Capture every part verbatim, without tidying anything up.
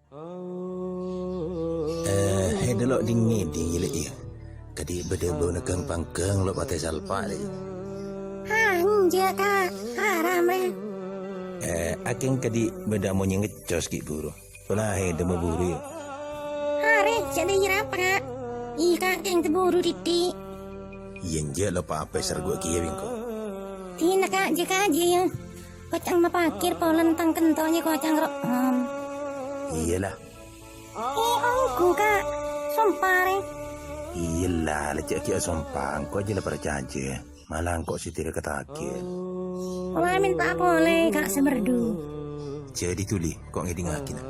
Eh, hèdhâ lo' dhing-ngèdhing, yâ, Lè', yâ. Kadhi' bâdâ bâuna ghâng-pangghâng lo' patè salpa', Lè'. Ha, enjâ', Ka'. Haram, rè. Eh, akèng kadhi' bâdâ monyèng ngeccos ghi' buru. Pola hèdhâ maburu, yâ. Arè, jhâ' dâjâr apa, Ka'? Iyâ, Ka', kèng tèburu dhiddhi'. Iyâ, enjâ' lo' pa-apa èsarguwâ kèya bi' engko'. Dinah, Ka', jhâ' kajhi, yâ. Koca'na mapakèr polana tang kento jiyâ koca'na ro'om. Iyâ, la. Eh, ongghu, Ka'. Sompa, rè. Iyâ, la, la jhâ' ghi' asompa, engko' jiyâ la parcajâ. Mala engko' sè dâri kataghi. Owa mènta polè, Ka' Sè Merdu. Jadi tuli, ko' ngèdingngaghi, na'.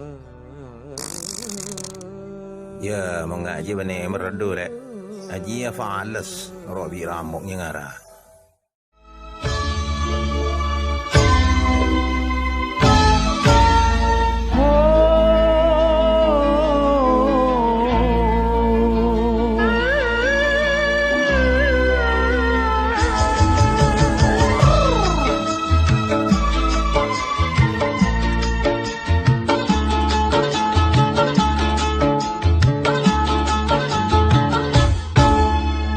Yâ, mon ngajhi bânnè merdu, Lè'. Ajiyâ fales, ro' bi' ramok nyengara.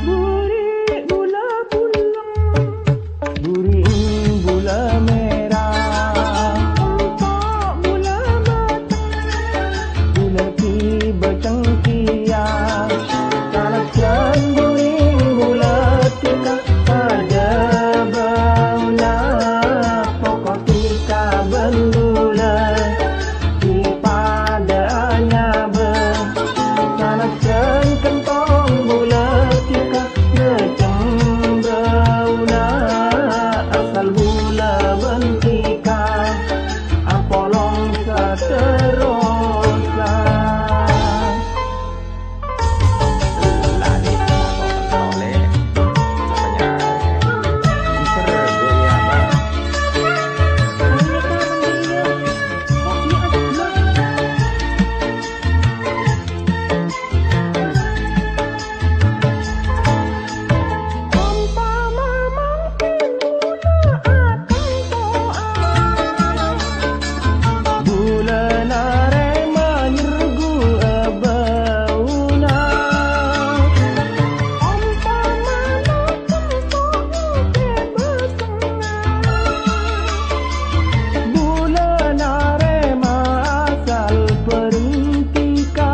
Buri' bula bulâ, buri' bula mèra, ontok bula mata, bula kibâ cengkèya, salajân buri' bula dhika padâ bâuna, poko' dhika bân bula. Padâ nyabâ, salajân kentong bulâ dhika ngècèng bâuna, asal bulâ bân dhika apolong saterrosan. Bulâ narèma nyerguwâ bâuna. Ompamana kento' ngèdhing bâsengnga, bulâ narèma asal bâreng dhika.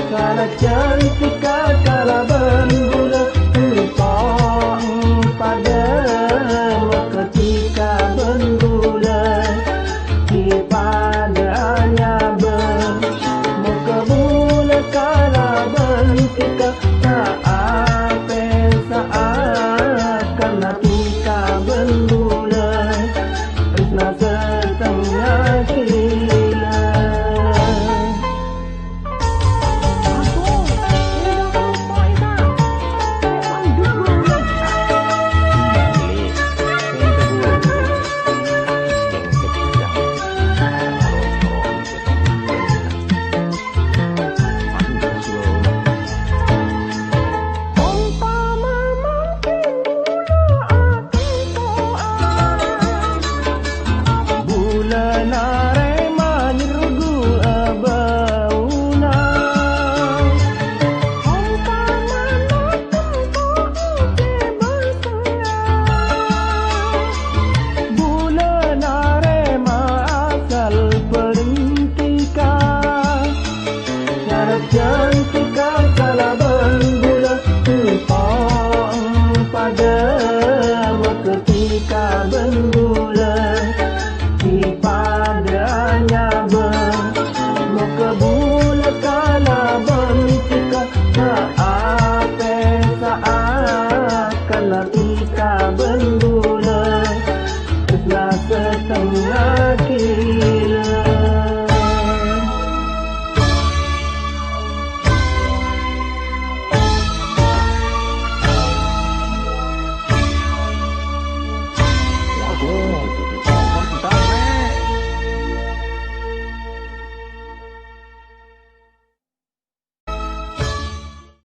Salajân dhika kalabân bulâ, ento' padâ maka dhika bân bulâ. Dhika padâ